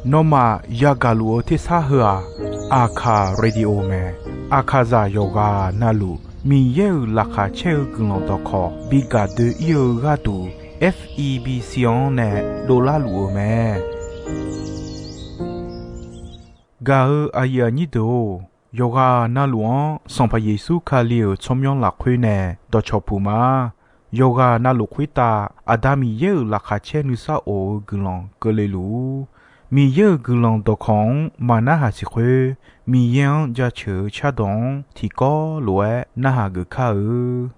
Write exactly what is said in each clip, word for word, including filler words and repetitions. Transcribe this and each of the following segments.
Nawmaf yagaq luf-eu tersar heu-aq, Aqkaq radio mae. Aqkaqzaq yawqghaq navluf Miqyaer-euq laqkhaq caer-eu guiqlanq dawqkawq bi gaq doe-ir-eu gharduq, F E B C-anr nae dovlar luf-eu mae. Gaq-eu aqyuif aqnyir deuq-or, yawqghaq navluf-anr Sanqpaq Yeqsur Kali-euq tsawrmyanr lafkhoer nae dawqcawq puq ma. Yawqghaq navluf khoertav Aqda Miqyaer-euq laqkhaq caer nuisar of-eu guiqlanq keuvle luf-ur. Miqyaer-euq guiqlanq dawqkawq-anr maqnarhaq siq khoer, Miqyaer-anr jaceuq-eu cardawq-anr tiqkawv lof-aer narhaq geuf kar-eu.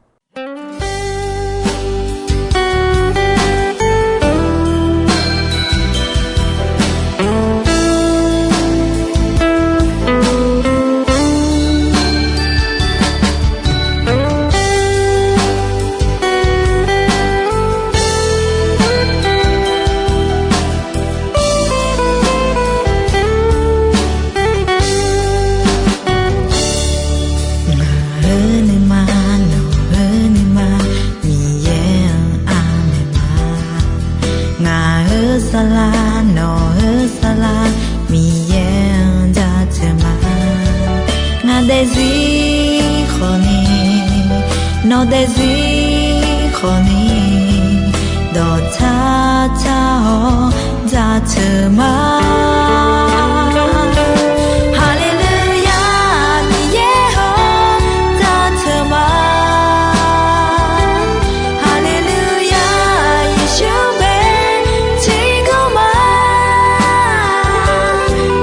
Ngaq-euq nuima, nawq-euq nuima, Miqyaer-anr aqmaeq ma. Ngaq-euq saflar, nawq-euq saflar, Miqyaer-anr jaceuq ma. Ngaq daefzir khawfni, nawq daefzir khawfni, dawqtsar tsar-awr jaceuq ma. Haleluya, Miqyaer-or, jaceuq ma. Haleluya, Yeqsur bae tiqkawv ma.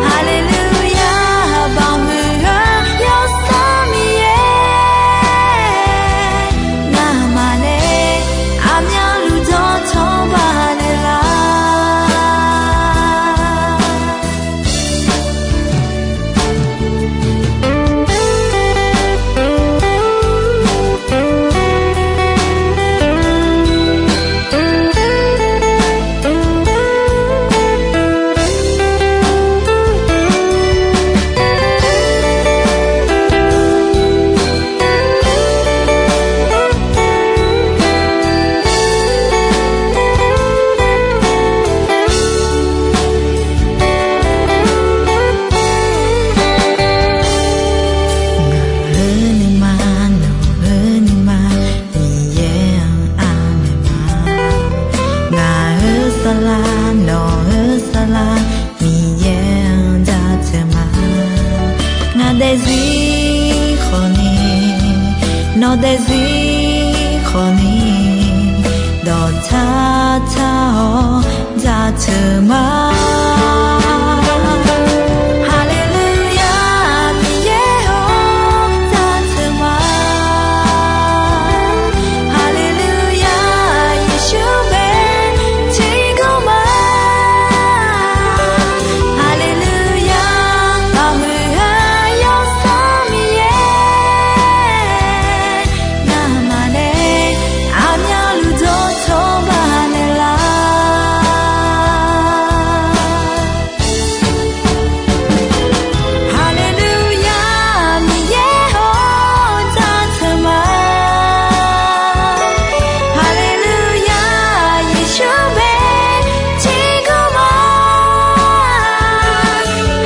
Haleluya, baqhuiq-eu Yawsanr Miqyaer, ngamaf nae aqmyanluf dawqtawq baqnaeq lar. Ngaq-euq nuima, nawq-euq nuima, Miqyaer-anr aqmaeq ma. Ngaq-euq saflar, nawq-euq saflar, Miqyaer-anr jaceuq ma. Ngaq daefzir khawfni, nawq daefzir khawfni, dawqtsar tsar-awr jaceuq ma. Haleluya, Miqyaer-or, jaceuq ma. Haleluya, Yeqsur bae tiqkawv ma. Haleluya, baqhuiq-eu Yawsanr Miqyaer, ngamaf nae aqmyanluf dawqtawq baqnaeq lar. Haleluya, Miqyaer-or, jaceuq ma. Haleluya, Yeqsur bae tiqkawv ma.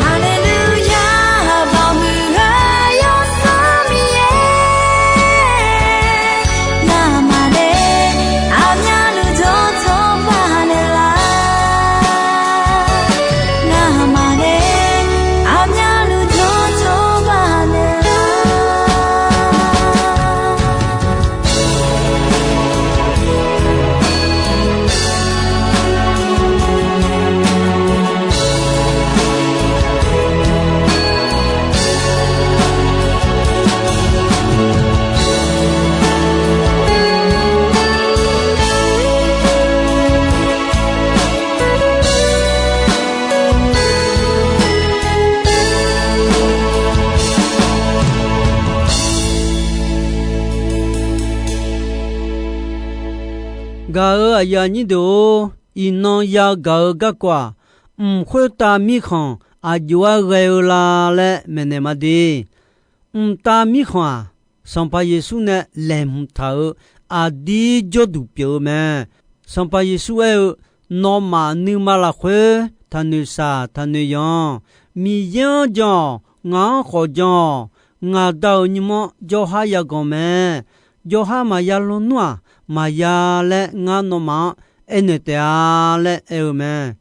Haleluya, baqhuiq-eu Yawsanr Miqyaer, ngamaf nae aqmyanluf dawqtawq baqnaeq lar. Ngamaf nae aqmyanluf dawqtawq baqnaeq lar. Gaq-euq aqyuif aqnyir deuq-or, iqnan yagaq-eu garkawv-aq, mq khoertav mirkhanq aqjox-aer ghae-eu la laer maeqnaeq ma de. Mqtav mirkhanq-aq, Sanqpaq Yeqsur nae laeqhmq taq-euq aqdir jawrduq pyeuf-eu mae. Sanqpaq Yeqsur aer-eu, Nawmaf nuima lafkhoer taqnoeq shaq taqnoeq yanq. Miqyaer-anr jan-awq, ngaq-anr khawf jan-awq. Ngaq Da-euq nymr-anr jawrhar yaganq mae. Jawrhar maqya lawnmr-aq, maqya laer ngar nawmaf-anr aernaeq taef-a laer aer-eu mae.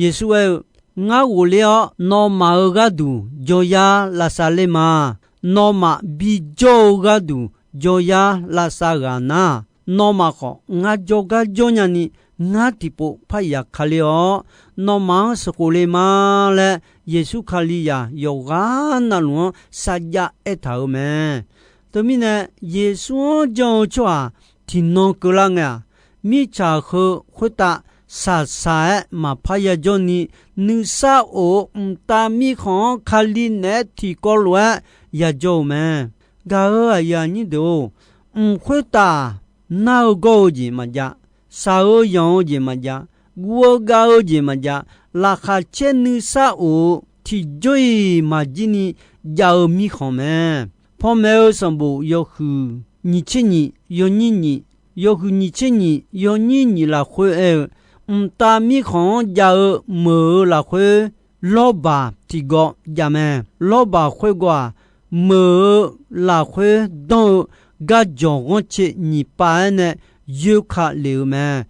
Yeqsur aer-eu, Ngar ghofler-awr nawmaf-euq gharduq jawryar lavsav ler ma. Nawmaf bijawr-eu gharduq jawryar lavsav ghaq nar, nawmaf khawf ngar jawrgar jawrnya ni ngar tiqpov par yaf ka ler-awr, nawmaf-anr sheuqkhof le ma laer, Yeqsur Kalizaq yawqghaq navluf-anr sarjax aertaq-euq mae. Teumirnae, Yeqsur-anr jan-eu tsawrhaq tiqnan keuvlar ngae-aq, mirtsaq heu khoertav shaqshaq-aer maqpar yajawr ni, nuisar of-eu mqtav mirkhanq-anr Kali naeq-aer tiqkawv lof-aer yajawr-eu mae. Gaq-euq aqyuif aqnyir deuq-or, mq khoertav nar-eu gawr-eu jeq maqjav, shaq-eu yanq-eu jeq maqjav, guv-eu gav-eu jeq maqjav, laqkhaq caer nuisar of-eu tiqjawr-iq maqjir ni jav-eu mirkhanq mae. Panmaeq-eu sanqbof yawhuiq nyiq tser nyiq yawnyir nyiq, yawhuiq nyiq tser nyiq yawnyir nyiq lafkhoer aer-eu, mqtav mirkhanq-anr jav-eu meuq-eu lafkhoer lawrbaq tiqgawv jav mae. Lawrbaq khoergawv-aq, meuq-eu lafkhoer danr-eu garjawq ghanrcae nyiq pav-aer nae yoerka lef-eu mae.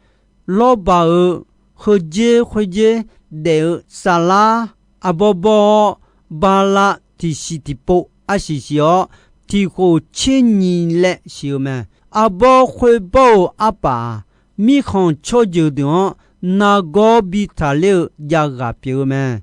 Lawrbaq-euq heudzer khoerdzer daef-eu saflar arbawr bawr-awr, bala tiqsiq tiqpov arsiq siq-awr, tiqkhof tser nyiq laev siq-eu mae. Arbawr khoerbawr-eu arpaf-aq, mirkhanq tsawrjeuq deuq-anr nargawr bi taqler-eu javghaq pyeuf-eu mae.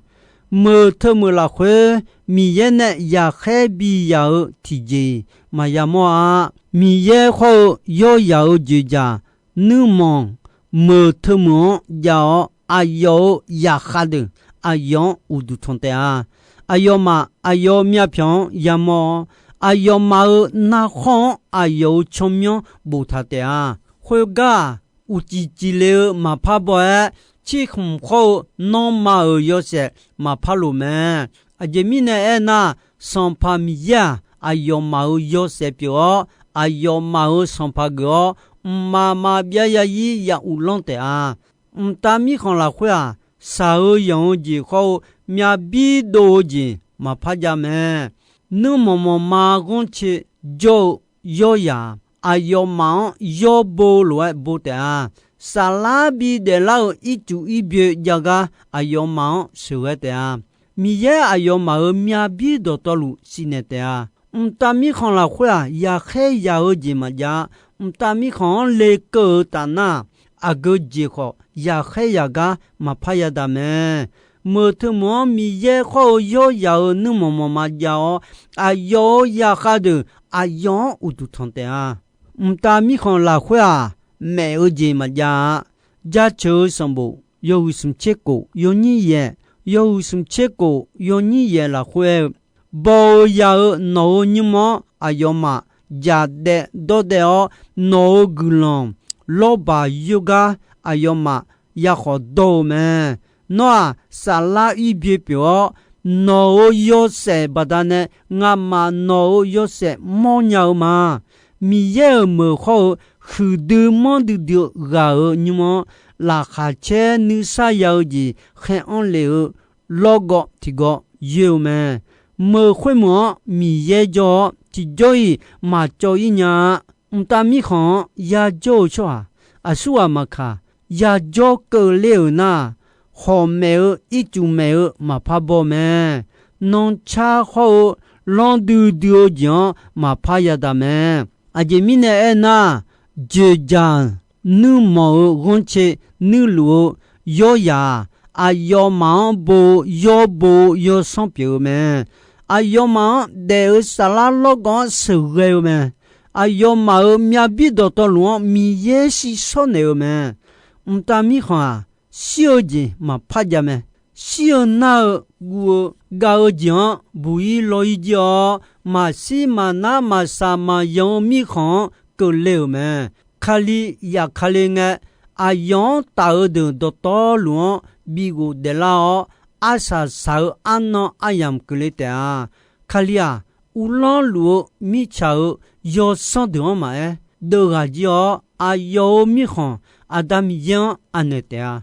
Meuq teumeuq lafkhoer Miqyaer nae yaqkhaer bi yaq-eu tiqjeq-iq maqya mawr-a. Miqyaer khawr-eu yawryaq-euq joeqjaq nuirmanq meuq teumeuq-anr jav-awr, aqyawf-euq yaqkhav deuq aqyawf-anr uqduq tanq taef-a. Aqyawfmaf aqyawf-euq myavpyawq-anr yamawr-awr, aqyawfmaf-euq narkhawr-anr aqyawf-euq tsawrmyanr boftaq taef-a. Khoergar-aq, uqcif cifle-eu maqpar baw-aer, cirkhmq khawr-eu nanrma-euq yawshaef maqpar loq mae. Aqjeq mirnae aernar, Sanqpaq Miqyaer-aq, aqyawfmaf-euq yawshaef pyeuf-awr, aqyawfmaf-euq sanqpaq geuf-awr, mqmaq maqbyav ya ir ya uvlanr taef-a. Mqtav mirkhanq lafkhoer-aq, shaq-eu yanq-eu jeq khawr-eu myav bir dov-eu jeq maqpar jav mae. Nuirmanq manqma ghanrcae jawr-eu yawryaq-aq, aqyawfmaf-anr yawr bo lof-aer bo taef-a. Saflar bi daeflar-euq ircuf irbyoe jav gar aqyawfmaf-anr sheuqghae taef-a. Miqyaer aqyawfmaf-euq myavbir dawqtawvluf sifnaeq taef-a. Mqtav mirkhanq lafkhoer-aq, yaqkhaer yaq-eu jeq maqjav-a. Mqtav mirkhanq-anr lekeuv-eu taf nar, aqgeu jeq khawf yaqkhaer yaq gar maqpar yadaq mae. Meuq teumeuq-anr Miqyaer khawr-eu yawryaq-euq nuirmanq manqma jav-awr, aqyawf-euq yaqkhav deuq aqyawf-anr uqduq tanq taef-a. Mqtav mirkhanq lafkhoer-aq, maef-eu jeq maqjav-a. Jaceuq-eu sanqbof yawhuiq smq tser kof yawnyir yaeq, yawhuiq smq tser kof yawnyir yaeq lafkhoer aer-eu, baw-eu ya-eu nawq-euq nymr-anr aqyawfmaf jaqdaev dawrdaev-awr, nawq-euq guiqlanq lawrbaq yoergar aqyawfmaf yakhawf dawr-eu mae. Nawr-aq, saflar ir bye pyeuf-awr, nawq-euq yawshaef baqdanae ngamaf nawq-euq yawshaef mawrnya-eu ma. Miqyaer-euq meuq khawr-eu huiqdui manrdui dui-eu ghaq-euq nymr-anr, laqkhaq caer nuisar ya-eu jeq khaer anr lef-eu lawrgawv tiqgawv yoer-eu mae. Meuq khoermeuq-anr Miqyaer jawr-awr, tiqjawr-iq maqcawv ir nya-a. Mqtav mirkhanq-anr yajawr-eu tsawrhaq aqsurghaq maqkaq, yajawr keuvler-euq nar, hawq maef-eu ircuf maef-eu maqpar baw mae. Nanrcar khawr-eu lanr duidui-eu jeq-anr maqpar yadaq mae. Aqjeq mirnae aernar, joeqjaq nuirmanq-euq ghanrcae nuirluf-eu yawryaq-aq, aqyawfmaf-anr bo-eu yawbo-eu yawsanr pyeuf-eu mae. Aqyawfmaf-anr daef-eu saflar lawrgawv-anr sheuqghae-eu mae. Aqyawfmaf-euq myavbir dawqtawvluf-anr Miqyaer shirshawr naeq-eu mae. Mqtav mirkhanq-aq, shir-eu jeq maqpar jav mae. Shir-eu nar-eu guv-eu gav-eu jeq-anr buq-ir law-ir jir-awr, maqshir maqnar maqshaq maqyanq-eu mirkhanq-anr keuvle-euq mae. Kali yaf ka le ngae, aqyawf-anr taf-eu deuq dawqtawvluf-anr bi ghofdaef lar-awr, arsaq saq-eu arnan aryamq keuvle taef-a. Kali-aq, uvlanr luf-eu mirtsaq-euq yawsanr deuq-anr maqaer, deuvghaq jir-awr, aqyawf-euq mirkhanq Aqda Miqyaer-anr anaeq taef-a.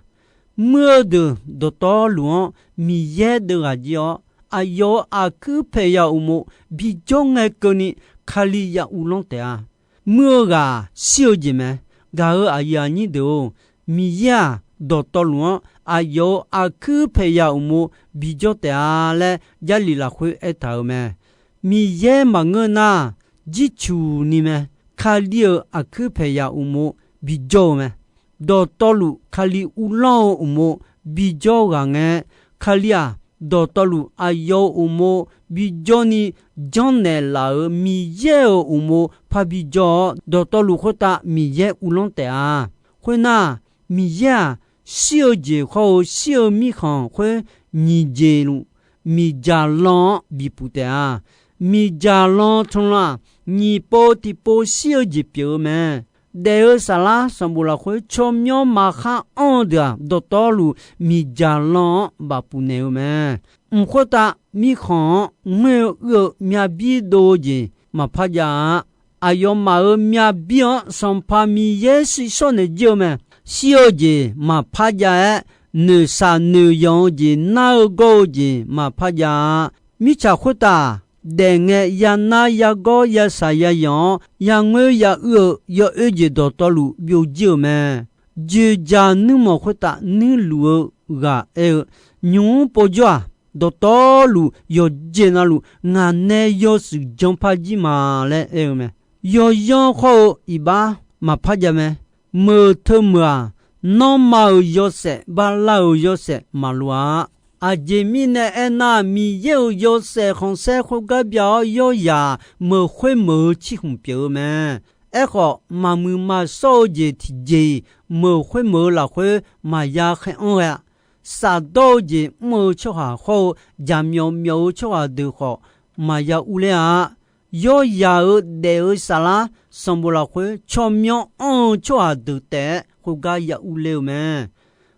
Muir-eu deuq dawqtawvluf-anr Miqyaer deuvghaq jir-awr, aqyawf-euq aqkuir paeqyaq uqmov bijawr ngae keuvni Kali ya uvlanr taef-a. Muir-eu ghaq shir-eu jeq mae. Gaq-euq aqyuif aqnyir deuq-or, Miqyaer-aq, dawqtawvluf-anr aqyawf-euq aqkuir paeqyaq uqmov bijawr taef-a laer Jarlif lafkhoer aertaq-euq mae. Miqyaer maqngeur nar, jircuq ni mae. Kali-euq aqkuir paeqyaq uqmov bijawr-eu mae. Dawqtawvluf Kali uvlanr-eu uqmov bijawr ghaq ngae, Kali-aq, dawqtawvluf aqyawf-euq uqmov bijawr ni janrnaeq laf-euq Miqyaer-euq uqmov parbi jawr-awr, dawqtawvluf khoertav Miqyaer uvlanr taef-a. Khoernar, Miqyaer-aq, shir-eu jeq khawr-eu shir-eu mirkhanq khoer nyiq jeq luf miqdzaq lan-anr bipuq taef-a. Miqdzaq lan tmlan-aq, nyiq pov tiqpov shir-eu jeq pyeuf-eu mae. Daef-eu saflar sanqbof lafkhoer tsawrmyanr maqkhar anr-eu deuq-aq, dawqtawvluf miqdzaq lan-anr bafpuq naeq-eu mae. Mq khoertav mirkhanq-anr ngoer-eu uir-eu myavbir dov-eu jeq maqpar jav-a. Aqyawfmaf-euq myavbir-anr Sanqpaq Miqyaer shirshawr naeq jir-eu mae. Shir-eu jeq maqpar jav-aer, noeqshaq noeqyanq-eu jeq nar-eu gawr-eu jeq maqpar jav-a. Mirtsaq khoertav daef ngae, yanar yagawr yashaq yayanq-awr, yangoer yauir-eu yawoer jeq dawqtawvluf byovjir-euq mae. Dzoeqdzaq nuirmanq khoertav nuirluf-eu ghaq aer-eu, nymq-mr povjawr-aq, dawqtawvluf yawqjeq navluf ngaq nae yawshuif janpar jir ma laer aer-eu mae. Yawyanr khawr-eu iqbax maqpar jav mae. Meuq teumeuq-aq, nanrma-euq yawshaef, bala-euq yawshaef maqloq-a. Aqjeq mirnae aernar, Miqyaer-euq yawshaef khanqsaer khoergar bya-awr, yawryaq meuq khoermeuq-eu cirkhmq pyeuf-eu mae. Aerkhawf, maqmuiq maqshawr-eu jeq tiqjeq-iq meuq khoermeuq-eu lafkhoer maqya khaer anr ghae-a. Shafdawr-eu jeq mr-eu tsawrhaq khawr-eu jaqmyawf myawf-eu tsawrhaq deuq khawf maqya urler-a. Yawryaq-euq daef-eu saflar sanqbof lafkhoer tsawrmyanr anr-eu tsawrhaq deuq taef-aer khoergar ya urler-eu mae.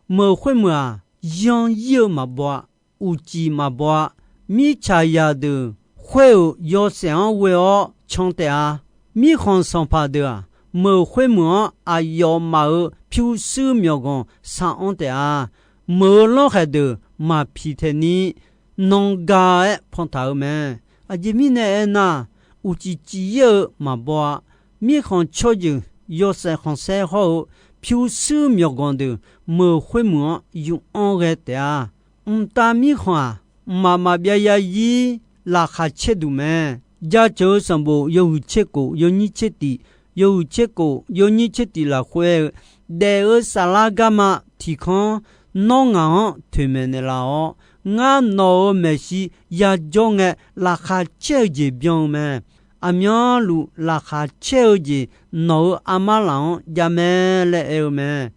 Meuq khoermeuq-aq, yanr ir-eu maqbaw-a. Uqcif maqbaw-a. Mirtsaqzaq deuq khoer-euq yawshaef-anr ghoe-awr can taef-a. Mirkhanq sanqpaq deuq-aq, meuq khoermeuq-anr aqyawfmaf-euq pyurshuir myawqganq shar-anr taef-a. Meuq-eu lanrkhaeq deuq maqpiq taeqni, nan ga-aer pantaq-eu mae. Aqjeq mirnae aernar, uqcif cif ir-eu maqbaw-a. Mirkhanq tsawrjeuq yawshaef khanqsaer hawr-eu pyurshuir myawqganq deuq meuq khoermeuq-anr yuranr ghae taef-a. Mqtav mirkhanq-aq, mqmaq maqbyav yazir laqkhaq caer duq mae. Jaceuq-eu sanqbof yawhuiq tser kof yawnyir tser tif, yawhuiq tser kof yawnyir tser tif lafkhoer-eu, daef-eu saflar garma tiqkanr nawr ngaq-anr toeqmaeq naeqlaf-awr, ngar nawq-euq maeqshi yajawr ngae laqkhaq caer-eu jeq byan-eu mae. Aqmyanluf laqkhaq caer-eu jeq nawq-euq armar laf-anr jav mae laer aer-eu mae.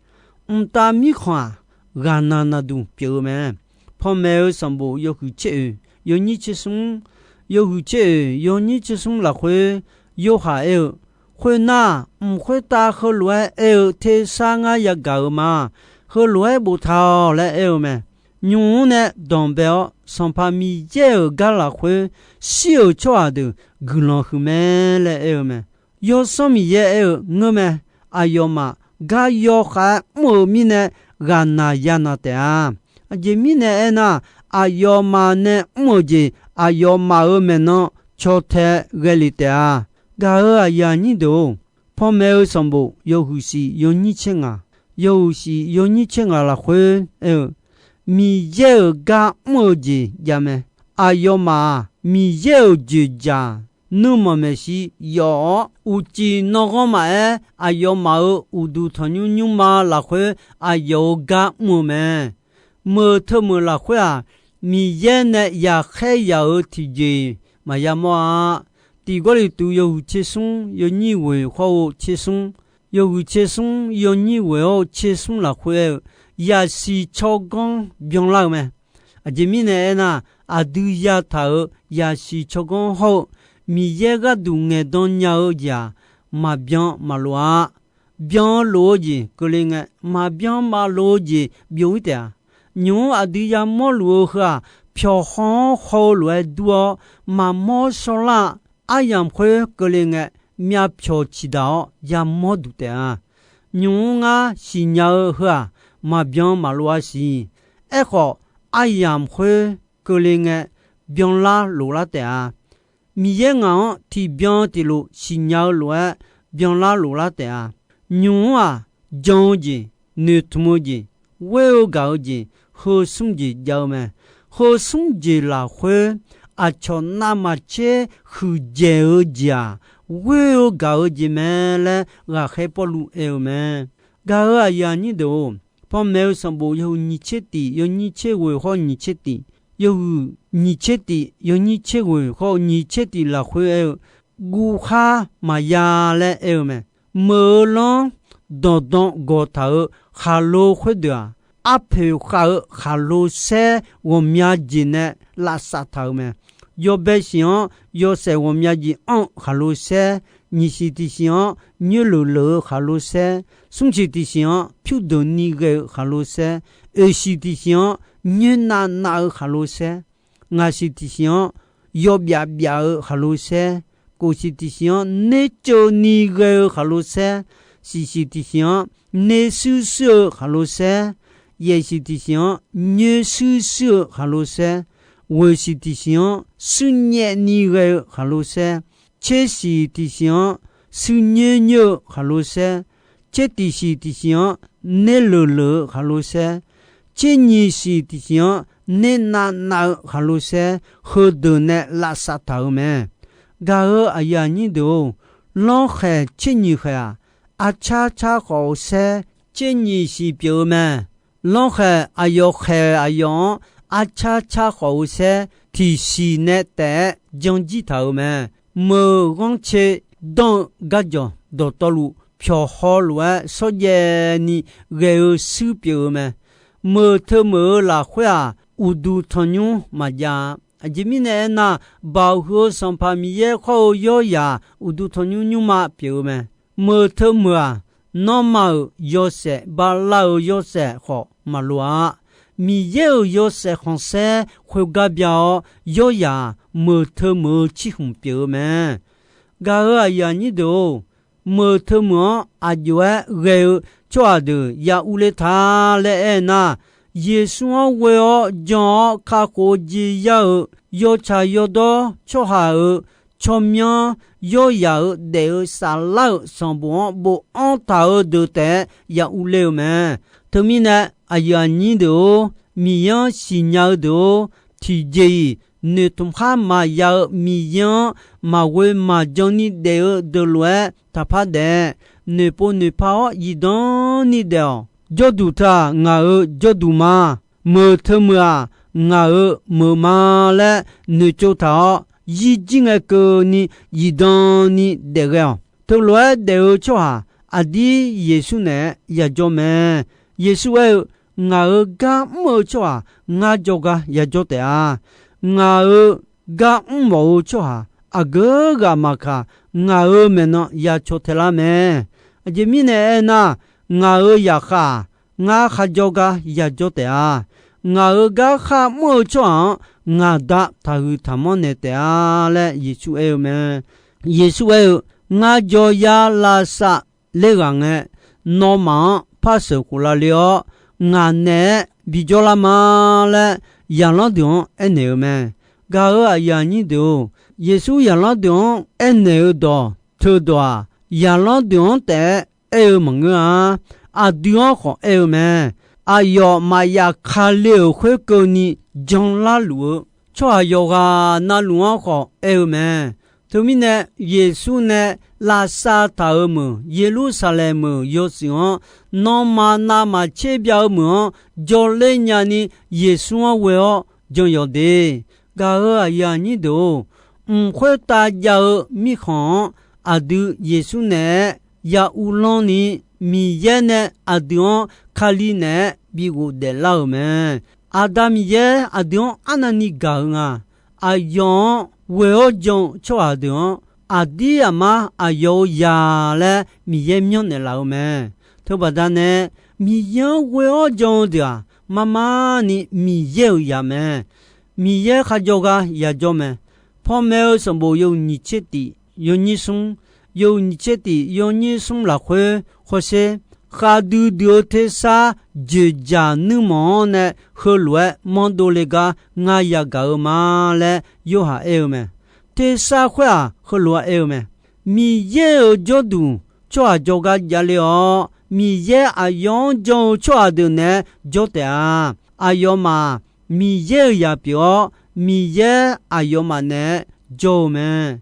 Mqtav mirkhanq-aq, ghaqnaq naqduq pyeuf-eu mae. Panmaeq-eu sanqbof yawhuiq tser oeq yawnyir tser smr, yawhuiq tser oeq yawnyir tser smr lafkhoer, yorhaq aer-eu, khoernar, mq khoertav heulof-aer aer-eu tersar ngar yagaq-euq ma. Heulof-aer boftaq-awq laer aer-eu mae. Nymq-mr nae danqbae-awr, Sanqpaq Miqyaer-euq gar lafkhoer shir-euq tsawrhaq deuq guiqlanq huiq mae laer aer-eu mae. Yawsanr Miqyaer aer-eu, ngeurmae. Aqyawfmaf gar yawkhav-aer mr-euq mirnae ghaqnaq yanaq taef-a. Aqjeq mirnae aernar, aqyawfmaf nae mr-euq jeq aqyawfmaf-euq maeqnan caw tae ghae lef taef-a. Gaq-euq aqyuif aqnyir deuq-or, panmaeq-eu sanqbof yawhuiq shif yawnyir tser ngaq, yawhuiq shif yawnyir tser ngaq lafkhoer aer-eu, Miqyaer-euq gar mr-eu jeq javmae. Aqyawfmaf-aq, Miqyaer-euq dzoeqdzaq nuirmanq maeqshi yawf-awr, uqcif nanghanr maqaer, aqyawfmaf-euq uqduq tanqnymr nymrma lafkhoer aqyawf-euq gar mr-eu mae. Meuq teumeuq lafkhoer-aq, Miqyaer nae yaqkhaer yaq-euq tiqjeq-iq maqya mawr-a. Tiq Gawrliqtu yawhuiq tser smr yawnyir ghoeq hawr-eu tser smr, yawhuiq tser smr yawnyir ghoeq hawr-eu tser smr lafkhoer aer-eu, yaqsiq tsawrganr byanlar-eu mae. Aqjeq mirnae aernar, aqdui yataq-euq yaqsiq tsawrganr hawr-eu Miqyaer gharduq ngaeqdan nya-eu jeq-aq, maqbyan maqlof-a. Byan-eu lof-eu jeq keuvle ngae, maqbyan maqlof-eu jeq byov-ir taef-a. Nymq-mr aqdui yamawr luf-eu heu-aq, pyawq haw-anr haw-eu lof-aer dur-awr, maqmawr shawrlar-a. Aryamq khoer keuvle ngae, myavpyawq ciqdaq-awr yamawr duq taef-a. Nymq-mr ngar siqnya-eu heu-aq, maqbyan maqlof-a siq. Aerkhawf, aryamq khoer keuvle ngae byanlar loflar taef-a. Miqyaer ngaq-anr tiqbyan tiqlof siqnya-eu lof-aer byanlar loflar taef-a. Nymq-mr-aq, jan-eu jeq, noeqtmq-eu jeq, ghoer-eu gaq-eu jeq, heu smr jeq jav-eu mae. Heu smr jeq lafkhoer, aqcawq navmaqtser huiqdzaeq-eu jeq-aq, ghoer-eu gaq-eu jeq mae laer ghaqkhaer Pawrluv aer-eu mae. Gaq-euq aqyuif aqnyir deuq-or, panmaeq-eu sanqbof yawhuiq nyiq tser tif yawnyir tser ghoeq khawr nyiq tser tif, yawhuiq nyiq tser tif yawnyir tser ghoeq khawr nyiq tser tif lafkhoer aer-eu, guvkhar maqya laer aer-eu mae. Meuq-eu lanr danqdan gawqtaq-euq khaqlo khoerdeuq-aq, arpoeq khav-eu khaqlo saer ghawqmya jeq nae lavsav taq-euq mae. Yawbae siq-anr yawshaef ghawqmya jeq anr-eu khaqlo saer, nyiq siq tiq siq-anr nyoerleuq leuq-eu khaqlo saer, smr siq tiq siq-anr pyurdeuq ni ghae-eu khaqlo saer, oeq siq tiq siq-anr nyoernav nav-eu khaqlo saer, ngaq siq tiq siq-anr yawbyaf byaf-eu khaqlo saer, kof siq tiq siq-anr nerceuv ni ghae-eu khaqlo saer, siq siq tiq siq-anr nershuir shuir-eu khaqlo saer, yaeq siq tiq siq-anr nyoershuir shuir-eu khaqlo saer, ghoeq siq tiq siq-anr shuir nyaev ni ghae-eu khaqlo saer, tser siq tiq siq-anr shuir nyoer nyoer-eu khaqlo saer, tser tiq siq tiq siq-anr nerleuq leuq-eu khaqlo saer, tser nyiq siq tiq siq-anr nernav nav-eu khaqlo saer, heudeuq nae lavsav taq-euq mae. Gaq-euq aqyuif aqnyir deuq-or, lanrkhaeq tser nyiq khaeq-aq, arcar car khawf-eu saer tser nyiq siq pyeuf-eu mae. Lanrkhaeq aqyawf khaeq aqyawf-anr arcar car khawf-eu saer tiqsiq nae taef-aer janjir taq-euq mae. Meuq ghanrcae danr-eu garjawq dawqtawvluf pyawq haw lof-aer shawrjaev ni ghae-eu shuir pyeuf-eu mae. Meuq teu meuq-eu lafkhoer-aq, uqduq tanqnymr maqjav-a. Aqjeq mirnae aernar, Baoq huiq-eu Sanqpaq Miqyaer khawr-eu yawryaq uqduq tanqnymr nymrma pyeuf-eu mae. Meuq teu meuq-aq, nanrma-euq yawshaef, bala-euq yawshaef khawf maqloq-a. Miqyaer-euq yawshaef khanqsaer khoergar bya-awr, yawryaq meuq teu meuq-eu cirkhmq pyeuf-eu mae. Gaq-euq aqyuif aqnyir deuq-or, meuq teu meuq-anr aq jov-aer ghae-eu tsawrhaq deuq ya urler ta laer aernar, Yeqsur-anr ghoe-awr jan-awr kakhof-eu jeq yar-euq yawtsaq yawdawr tsawrhaq-euq tsawrmyanr yawryaq-euq daef-eu saflar-euq sanqbof-anr bofanr taq-eu deuq taef-aer ya urler-eu mae. Teumirnae, aqyuif aqnyir deuq-or, Miqyaer-anr siqnya-eu deuq-or, tiqjeq-iq noeqtmq khar maqya-eu Miqyaer-anr maqghoe maqjan ni daef-eu deuq lof-aer taqpar daef. Noeqpov noeqpa-awr zifdan ni daef-awq. Jawrduq teu-aq, ngaq-euq jawrduq ma. Meuq teu meuq-aq, ngaq-euq meuq ma laer noeqtsov taq-awr, yir jir ngae keuvni zifdan ni daef ghae-awq. Teulof-aer daef-eu tsawrhaq aqdir Yeqsur naeq-aer yajawr mae. Yeqsur aer-eu, Ngaq-euq gar mr-eu tsawrhaq ngar jawrgar yajawr taef-a. Ngaq-euq gar mr mawf-eu tsawrhaq aqgeu ghaq maqkaq, ngaq-euq maeqnan ya caw tae lar mae. Aqjeq mirnae aernar, ngaq-euq zaqkhav-aq, ngar kharjawr gar yajawr taef-a. Ngaq-euq gar kharmr-eu tsawrhaq-anr ngaq Da taqhuiq taqmanr naeq taef-a laer Yeqsur aer-eu mae. Yeqsur aer-eu, Ngar jawr yar lavsav ler ghaq ngae, nawmaf-anr par sheuq khof lavle-awr, ngaq naeq-aer bijawr lar ma laer, zaqlanr deuq-anr aernaeq-eu mae. Gaq-euq aqyuif aqnyir deuq-or, Yeqsur zaqlanr deuq-anr aernaeq-eu dawq teudawq-aq, zaqlanr deuq-anr taef-aer aer-eu maqngeur-a. Aqdui-anr khawf aer-eu mae. Aqyawf maqyaf kale-euq khoerkeuvni janlar luf-eu tsawrhaq yawqghaq navluf-anr khawf aer-eu mae. Teumirnae, Yeqsur nae lavsav taq-euq meuq, Yeqlursaqlaeq meuq yawshuif-anr, nanrma navmaqtser byav-eu meuq-anr jawrler nyani, Yeqsur-anr ghoe-awr jan yawq de. Gaq-euq aqyuif aqnyir deuq-or, mq khoertav jav-eu mirkhanq-anr aqdui Yeqsur naeq-aer ya uvlanr ni, Miqyaer nae aqdui-anr Kali naeq-aer bi ghofdaef lar-euq mae. Aqda Miqyaer aqdui-anr arnavni gaq-eu nga. Aqyawf-anr ghoe-awr jan-eu tsawrhaq deuq-anr, aqdir aqmar aqyawf-euq zaq laer Miqyaer myanrnaeq laf-eu mae. Teubaqda nae, Miqyaer-anr ghoe-awr jan-eu deuq-aq, marmar ni Miqyaer-euq zaq mae. Miqyaer kharjawr gar yajawr mae. Panmaeq-eu sanqbof yawhuiq nyiq tser tif yawnyir smr, yawhuiq nyiq tser tif yawnyir smr lafkhoer hawsher, khavdui dui-eu tersar joeqjaq nuirmanq-anr nae heulof-aer manrdov le gar ngar yagaq-eu ma laer Yorhaq aer-eu mae. Tersar khoer-aq, heulof-aer aer-eu mae. Miqyaer-euq jawrduq tsawrhaq jawrgar javle-awr, Miqyaer aqyawf-anr jan-eu tsawrhaq deuq naeq-aer jawr taef-a. Aqyawfmaf Miqyaer-euq zaq pyeuf-awr, Miqyaer aqyawfmaf naeq-aer jawr-eu mae.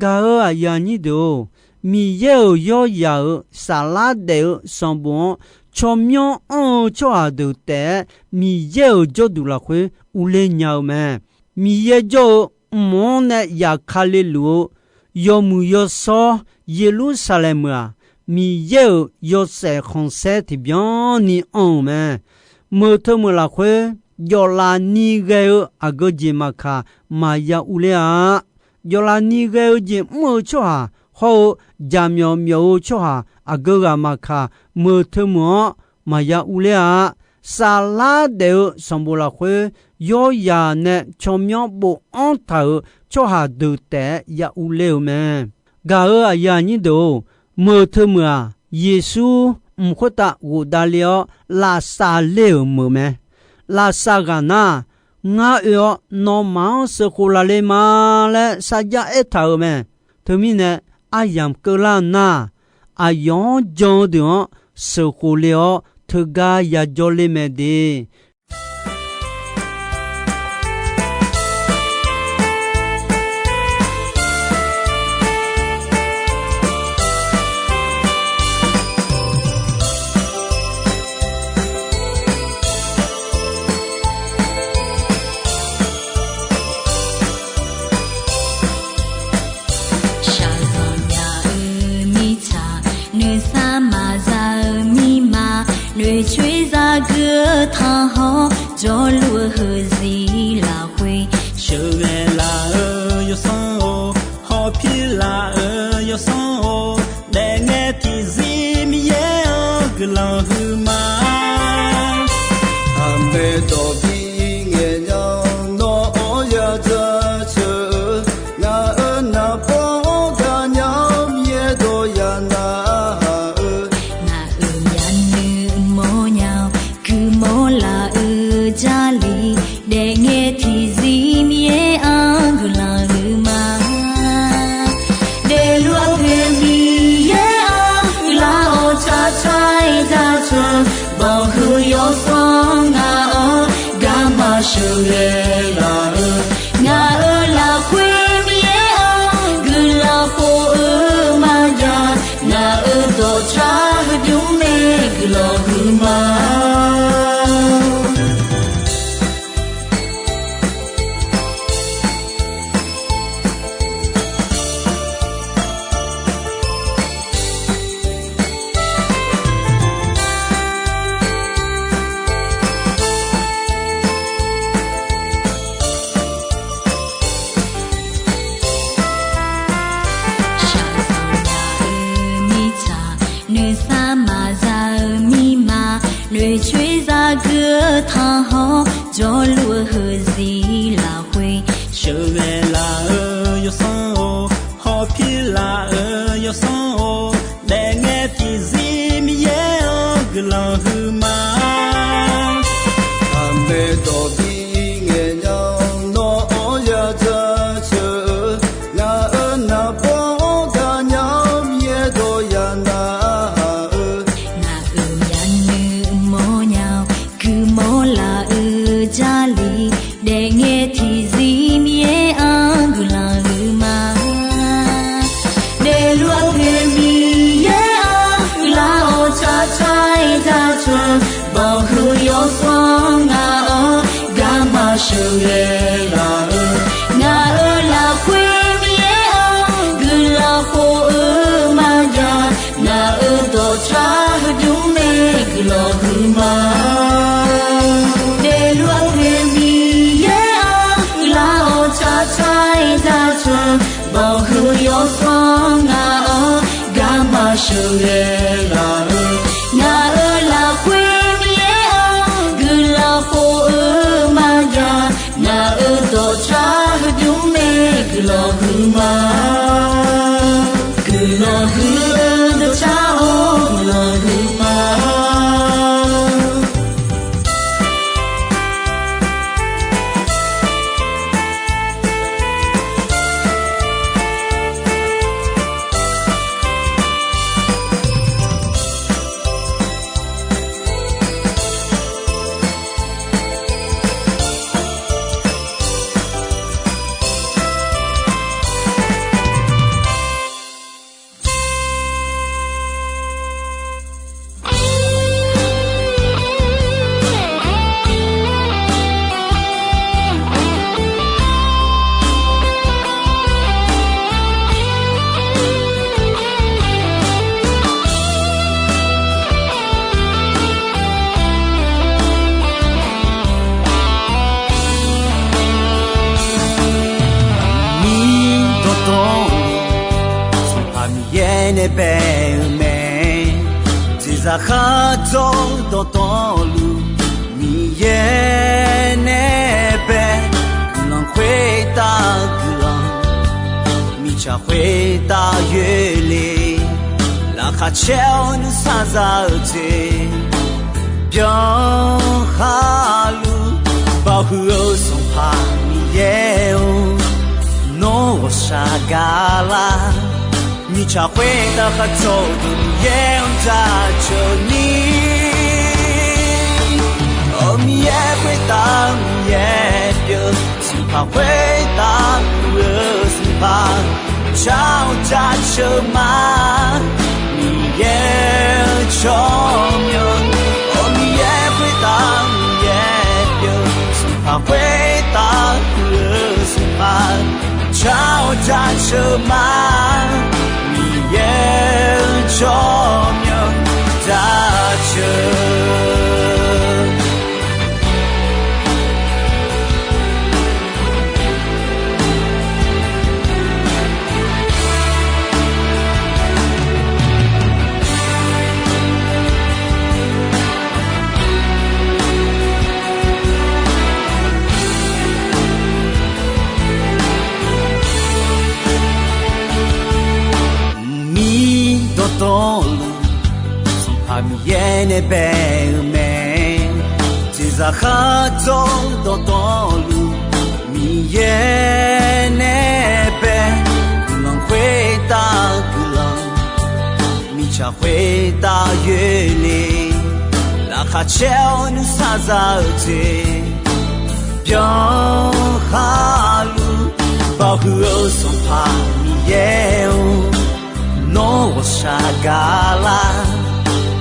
Gaq-euq aqyuif aqnyir deuq-or, Miqyaer-euq yawryaq-euq saflar daef-eu sanqbof-anr tsawrmyanr anr-eu tsawrhaq deuq taef-aer Miqyaer-euq jawrduq lafkhoer urler nya-eu mae. Miqyaer jawr-eu mq-anr nae yaqka leluf-eu yawmuiq yawshawr Yeqlursaqlaeq meuq-aq, Miqyaer-euq yawshaef khanqsaer tiqbyan ni anr-euq mae. Meuq teu meuq lafkhoer jawflaf ni ghae-eu aqgeu jeq maqkaq maqya urler-a. Jawflaf ni ghae-eu jeq mr-eu tsawrhaq hawr-eu jaqmyawf myawf-eu tsawrhaq aqgeu ghaq maqkaq, meuq teu meuq-anr maqya urler-a. Saflar daef-eu sanqbof lafkhoer yawryaq nae tsawrmyanr bofanr taq-euq tsawrhaq deuq taef-aer ya urler-eu mae. Gaq-euq aqyuif aqnyir deuq-or, meuq teu meuq-aq, Yeqsur mq khoertav ghofdav le-awr lafsav ler-euq meuq mae. Lafsav ghaq nar, ngar oe-awr nawmaf-anr sheuqkhof laf le ma laer sarjax aertaq-euq mae. Teumirnae, aryamq keuvlar-eu nar, aqyawf-anr jan-eu deuq-anr sheuqkhof le-awr teugar yajawr ler mae de. Shaqzanq nya-eu mirtsaq, nuisar maqza-eu mirma, noeqcoer zagui-eu tanqhawr, jawrluf-eu heuzir lafkhoer sheuqghae laf-eu yawsanr-or, hawpir laf-eu yawsanr-or, daefngae tiqzir Miqyaer-anr guiqlanq huiqma. Aqmeq dawq bi ngaeq nya-awr nawr-anr ya jaceuq-eu, ngaq-euq naqbawr-anr gaqnya-awr Miqyaer dawq ya narhaq-eu, ngaq-euq myavnuiv mawrnya-awr guiqmawr laf-eu Jarlif, daefngae tiqzir Miqyaer-anr guiqlanq huiqma. Daefluf-eu Miqyaer-anr guiqlanq-awr tsaqtsaq-aer jaceuq, bawqhuiq yawsanr ngaq-anr garma sheuqghae laf-eu, ngaq-euq lafkhoer Miqyaer-anr guiqlanq khof-eu maqjav, ngaq-euq dawqtsav heudymr mae guiqlanq huiqma. Shaqzanq nya-eu mirtsaq, nuisar maqza-eu mirma, noeqcoer zagui-eu tanqhawr, jawrluf-eu heuzir lafkhoer sheuqghae laf-eu yawsanr-or, hawpir laf-eu yawsanr-or, daefngae tiqzir Miqyaer-anr guiqlanq huiqma. Aqmeq dawq bi ngaeq nya-awr nawr-anr ya jaceuq-eu, ngaq-euq naqbawr-anr gaqnya-awr Miqyaer dawq ya narhaq-eu, ngaq-euq myavnuiv mawrnya-awr guiqmawr laf-eu Jarlif, daefngae tiqzir Miqyaer-anr guiqlanq huiqma. Daefluf-eu Miqyaer-anr guiqlanq-awr tsaqtsaq-aer jaceuq, bawqhuiq yawsanr ngaq-anr garma sheuqghae laf-eu, ngaq-euq lafkhoer Miqyaer-anr guiqlanq khof-eu maqjav, ngaq-euq dawqtsav heudymr mae guiqlanq huiqma. Daefluf-eu Miqyaer-anr guiqlanq-awr tsaqtsaq-aer jaceuq, bawqhuiq yawsanr ngaq-anr garma sheuqghae laf-eu, ngaq-euq lafkhoer Miqyaer-anr guiqlanq khof-eu maqjav, ngaq-euq dawqtsav heudymr mae guiqlanq huiqma. Guiqlanq huiq-eu dawqtsav-or guiqlanq huiqma. Bae-eu mae. Jeqzaq khardzawr dawqtawvluf, Miqyaer nae bae. Guiqlanq khoertav guiqlanq, mirtsaq khoertav yoerle. Laqkhaq caer-awr nuisar za-eu jeq, byanlar luf. Baoq huiq-eu Sanqpaq Miqyaer-or, nawr ghawqshaq gaqlar. Mirtsaq khoertav khardzawr-eu Miqyaer-anr jaceuq ni. Awq, Miqyaer khoertav Miqyaer pyeuf, Sanqpaq khoertav pyeuf-eu Sanqpaq, jar-awr jaceuq ma. Miqyaer-eu tsawrmyanr, awq, Miqyaer khoertav Miqyaer pyeuf, Sanqpaq khoertav pyeuf-eu Sanqpaq, jar-awr jaceuq ma. Miqyaer-eu tsawrmyanr jaceuq. Mqmir dawqtawvluf, Sanqpaq Miqyaer nae bae-eu mae. Jeqzaq khardzawr dawqtawvluf, Miqyaer nae bae. Guiqlanq khoertav guiqlanq, mirtsaq khoertav yoerle. Laqkhaq caer-awr nuisar za-eu jeq, byanlar luf. Baoq huiq-eu Sanqpaq Miqyaer-or, nawr ghawqshaq gaqlar.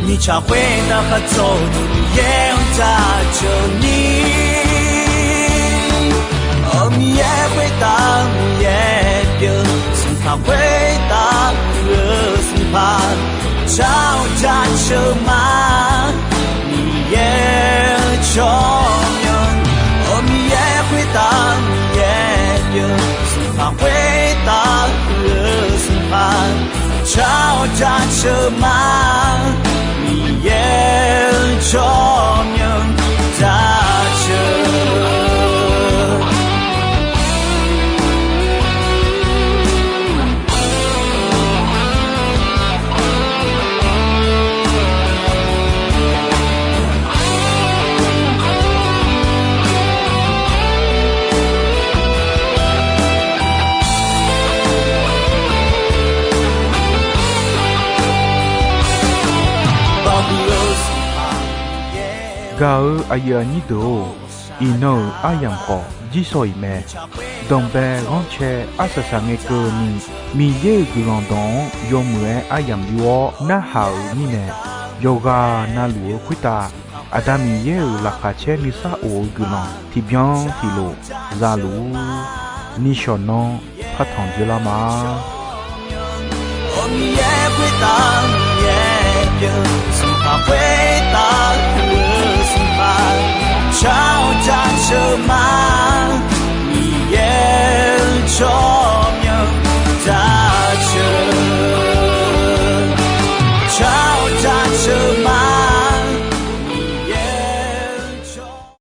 Mirtsaq khoertav khardzawr-eu Miqyaer-anr jaceuq ni. Awq, Miqyaer khoertav Miqyaer pyeuf, Sanqpaq khoertav pyeuf-eu Sanqpaq, jar-awr jaceuq ma. Miqyaer-eu tsawrmyanr, awq, Miqyaer khoertav Miqyaer pyeuf, Sanqpaq khoertav pyeuf-eu Sanqpaq, jar-awr jaceuq ma. Miqyaer-eu tsawrmyanr jaceuq. Gaq-eu aqyuif aqnyir deuq-or, iqnan-euq aryamq khawf jirsawq iq mae. Danqbae ghanrcae arsaq saqngae keuvni, Miqyaer-euq guiqlanq dawq-anr yawmuiq-aer aryamq yur-awr narhaq-euq mirnae, yawqghaq navluf-eu khoertav Aqda Miqyaer-euq laqkhaq caer nuisar of-eu guiqlanq tiqbyan tiqlof za luf-ur. Nishawq nanr partanq dzoerlar ma. Awq, Miqyaer khoertav Miqyaer pyeuf, Sanqpaq khoertav pyeuf-eu Sanqpaq, jar-awr jaceuq ma.